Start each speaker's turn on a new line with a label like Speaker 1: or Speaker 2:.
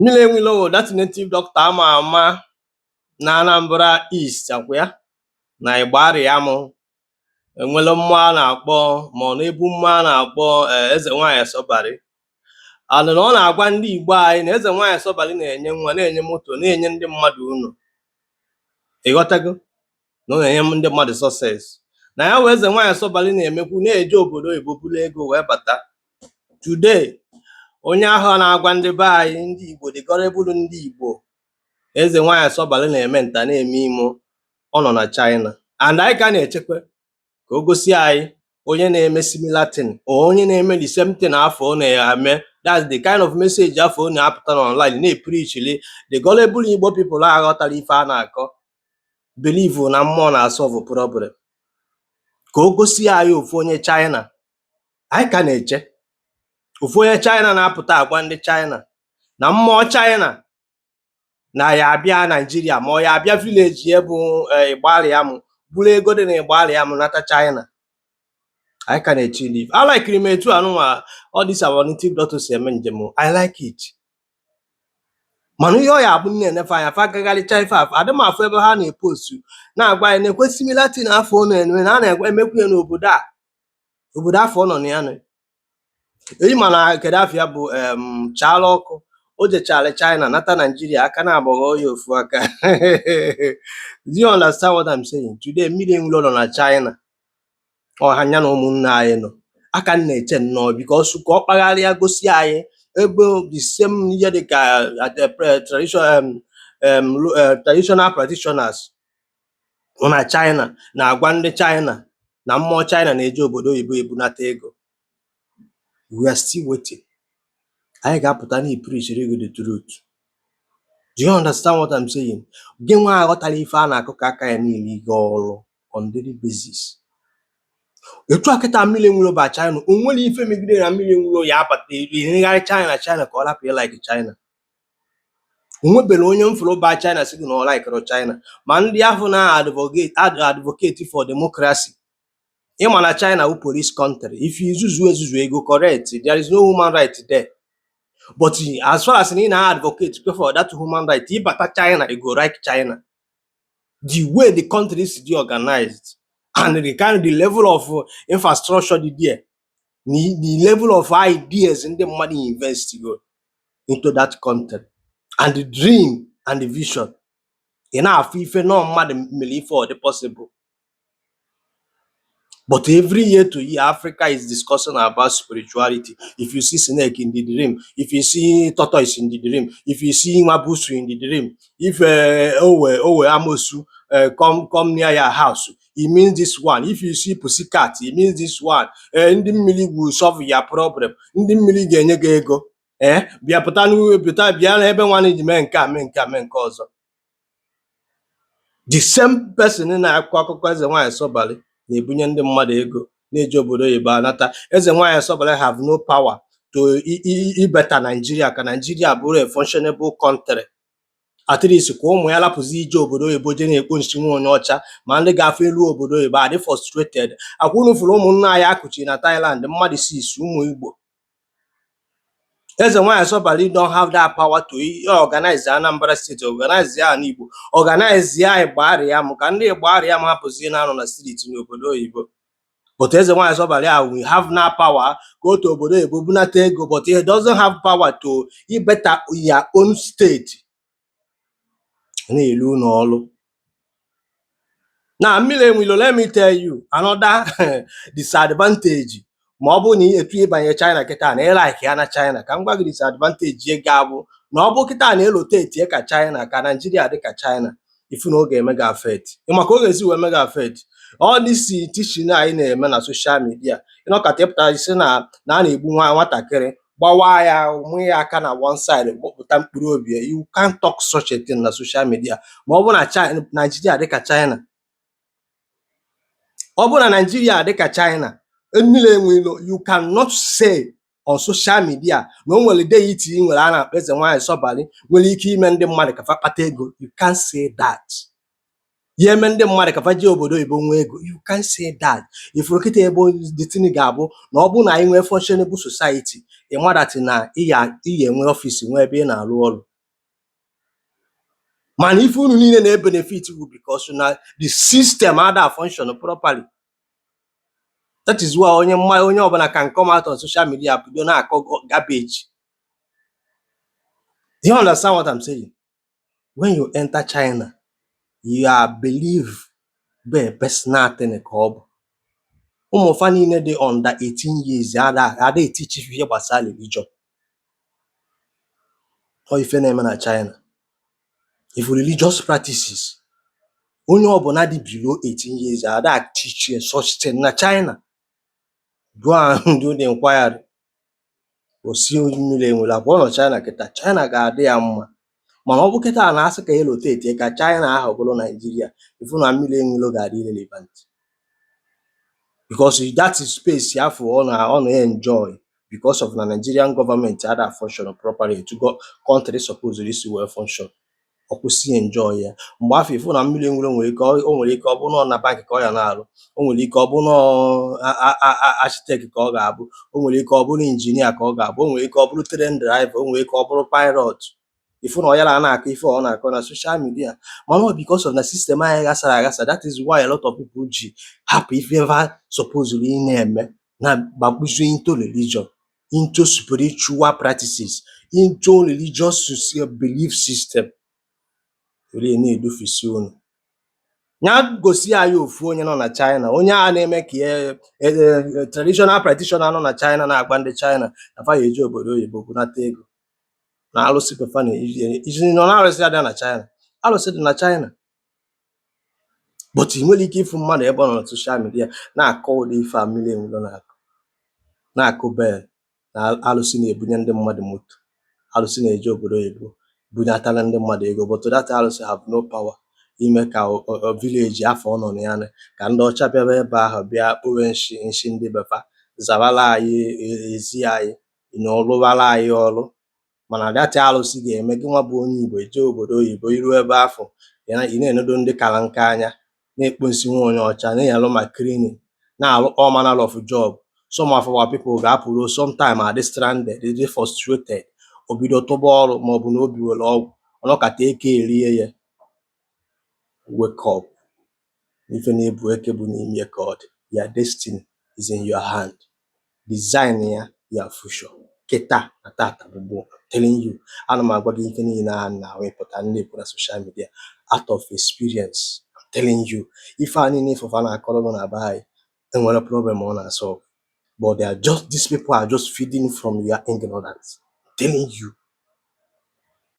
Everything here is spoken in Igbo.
Speaker 1: Mmiri Enweilo wụ that native doctor ama ama na Anambra East, akwa ya na Igbariam enwere mmụọ a na-akpọ, ma ọ na-ebu mmụọ a na-akpọ Eze Nwanyị Sọbalị, and na ọ na-agwa ndị Igbo anyị na Eze Nwanyị Sọbalị na-enye nwa, na-enye moto, na-enye ndị mmadụ ụlọ. Ịghọtago na ọ na-enye ndị mmadụ success, na ya wee Eze Nwanyị Sọbalị na-emekwu na-eje obodo oyibo buru ego wee bata. Today, onye ahụ na-agwa ndị be anyị, ndị Igbo, the gullible ndị Igbo, Eze Nwanyị Sọbalị na-eme nta, na-eme imo, ọ nọ na China, and anyị ka na-echekwa ka o gosi anyị onye na-eme similar thing or onye na-eme the same thing afọ ọ na-eme. That's the kind of message afọ ọ na-apụta na online na-epreachili the gullible Igbo people aghọtara ife a na-akọ, believe na mmụọ na-asolve problem. Ka o gosi anyị ofu onye China. Anyị ka na-eche ofu onye China na-apụta agwa ndị China na mmụọ China na ya abịa Naijiria, ma ọ ya abịa village ya bụ Igbariam, buru ego dị na Igbariam nata China. Anyị ka na-eche live. I like m etu anụnwa all this our native doctor si eme njem. I like it, mana ihe ọ ya abụ nne enefe anya fa agagharịcha ife afọ, adị m afụ ebe ha na-epost na-agwa anyị na-ekwe similar thing afọ ọ na-eme na a na-emekwu ya n'obodo a, obodo afọ ọ nọ na ya nọ eyi. Mana kedu afọ ya bụ chaala ọkụ o jechara China nata Naijiria aka na-agbagho ya ofu aka. Do you understand what I'm saying? Today, Mmiri Enweilo nọ na China, ọha ya na ụmụnne anyị nọ aka m na-eche nnọọ because ka ọ kpagharịa gosi anyị ebe the same ihe dị ka tradition traditional practitioners nọ na China na-agwa ndị China na mmụọ China na-eje obodo oyibo ebunata ego. We are still waiting. Anyị ga-apụta na preachiri gị the truth. Do you understand what I'm saying? Gị nwa aghọtara ife a na-akụ ka aka ya niile ịga ọrụ on daily basis. Etu a kịta Mmiri Enweilo ba China, o nwere ife megide na Mmiri Enweilo ya abata enegharị China, China ka ọ rapụ ịlike China. O nwebere onye m fụrụ ba China sị gị na ọ likerụ China, ma ndị ahụ na-advocate advocate for democracy. Ịma na China wụ police country. If you zuzu ezuzu ego correct, there is no human right there, but as far as na ị na-advocate for that human right, ịbata China, you go like China, the way the country is dey organized and the kind, the level of infrastructure dị there, the level of ideas ndị mmadụ invest go into that country and the dream and the vision, ị na-afụ ife nọ mmadụ mere ife ọ dị possible. But every year to year, Africa is discussing about spirituality. If you see snake in the dream, if you see tortoise in the dream, if you see nwabusu in the dream, if owe amosu come near your house, it means this one. If you see pussycat, it means this one. Ndị mmiri will solve your problem. Ndị mmiri ga-enye gị ego. Bịa pụta n'uwe, pụta bịa n'ebe nwanne ji mee nke a, mee nke a, mee nke ọzọ. The same person na-akọ akụkọ Eze Nwanyị Sọbalị na-ebunye ndị mmadụ ego na-eji obodo oyibo anata. Eze Nwanyị Sọbalị have no power to ibetter Nigeria, ka Nigeria bụrụ a functionable country, at least ka ụmụ ya lapụzi ije obodo oyibo je na-ekpo nsi nwa onye ọcha, ma ndị ga-afụ elu obodo oyibo adị frustrated. Akwa unu fụrụ ụmụnna anyị akụchiri na Thailand, mmadụ six, ụmụ Igbo. Eze Nwanyị Sọbalị don't have that power to organize Anambra State, organize ya ala Igbo, organize ya Igbariam, ka ndị Igbariam hapụzi na-anọ na street n'obodo oyibo. But Eze Nwanyị Sọbalị ahụ we have now power go to obodo oyibo bunata ego, but he doesn't have power to better your own state. Na-elu ụlọ ọrụ na Mmiri Enweilo. Let me tell you another disadvantage. Ma ọ bụrụ na etu ịbanye China kịta na ịlike ya na China, ka m gwa gị disadvantage ya ga-abụ na ọ bụ kịta na erotate ka China, ka Nigeria dị ka China, ifu na ọ ga-eme gị affect. Ị maka ọ ga-esi wee mee gị affect? All this teaching anyị na-eme na social media, ịnọkọta ịpụta isi na a na-egbu nwa nwatakịrị, gbawa ya, mụ ya aka na one side, gbọpụta mkpụrụ obi ya. You can't talk such a thing na social media. Ma ọ bụrụ na China, Nigeria dị ka China, ọ bụrụ na Nigeria dị ka China, Mmiri Enweilo, you cannot say on social media na o nwere deity ị nwere a na-akpọ Eze Nwanyị Sọbalị nwere ike ime ndị mmadụ ka fa kpata ego. You can't say that. Ya eme ndị mmadụ ka fa jee obodo oyibo nwee ego. You can't say that. Ifuru kịta ebe the thing ga-abụ na ọ bụrụ na anyị nwee functionable society, ị ma that na ị ya enwe office, nwee ebe ị na-arụ ọrụ. Mana ife unu niile na-ebenefit bụ because na the system ada function properly. That is why onye mma, onye ọbụla can come out on social media, bido na-akọ garbage. Do you understand what I'm saying? When you enter China, your belief bụ a personal thing ka ọ bụ. Ụmụ fa niile dị under 18 years, ada etichi ihe gbasara religion. Ọ ife na-eme na China, if religious practices, onye ọbụla dị below 18 years, ada teach such thing na China. Go and do the inquiry. Osi mmiri enwere abụọ nọ China kịta. China ga-adị ya mma, mana ọ bụ kịta na-asị ka erotate ka China ahụ bụrụ Nigeria, ifu na mmiri enwelo ga-adị irrelevant, because that is space afọ ọ na enjoy because of na Nigerian government ada function properly etu country suppose isi wee function. Ọ kwụsị enjoy ya mgbe afọ, ifu na mmiri enwere nwere ike o nwere ike ọ bụ nọ na bank ka ọ ya na-arụ, o nwere ike ọ bụ nọ architect ka ọ ga-abụ, o nwere ike ọ bụrụ engineer ka ọ ga-abụ, o nwere ike ọ bụrụ train driver, o nwere ike ọ bụrụ pilot. Ifu na ọ yara na-akọ ife ọ na-akọ na social media, mana ọ because of na system anyị ghasara aghasa. That is why a lot of people ji hapụ ife ha supposed ị na-eme na gbakpuzie into religion, into spiritual practices, into religious belief system, were na-edufisi unu. Ya gosi anyị ofu onye nọ na China, onye a na-eme ka ya traditional practitioner nọ na China na-agba ndị China na fa ya eji obodo oyibo bunata ego na alụsị befa na iji nọ na arụsị adịghị na China. Alụsị dị na China, but ị nwere ike ịfụ mmadụ ebe ọ nọ na social media na-akọ ụdị ife a mmiri enwelo na-akọ, na-akụ bell na alụsị na-ebunye ndị mmadụ moto, alụsị na-eje obodo oyibo bunatara ndị mmadụ ego. But that alụsị have no power ime ka village afọ ọ nọ na ya ka ndị ọcha bịaba ebe ahụ bịa kpowe nshi nshi ndị befa zawara anyị ezi anyị na rụwara anyị ọrụ. Mana that alụsị ga-eme gị nwa bụ onye Igbo eje obodo oyibo, iru ebe afọ ị na-enedo ndị kara nka anya, na-ekpo nsị nwa onye ọcha, na-alụ ma cleaning, na-alụ all manner of job. Some of our people ga-apụrụ sometime, adị stranded, dị frustrated, o bido tụba ọrụ maọbụ na o biwere ọgwụ ọnọkata eke erie ya. Wake up! Ife na-ebu eke bụ n'ime ka ọ dị. Your destiny is in your hand. Design ya your future kịta na tata bụ gboo. I'm telling you, ana m agwa gị ife niile a na-awepụta na-ekwu na social media out of experience. I'm telling you, ife a niile ifefa na-akọrọ gị na be anyị enwere problem ọ na-solve, but they are just, these people are just feeding from your ignorance. I'm telling you.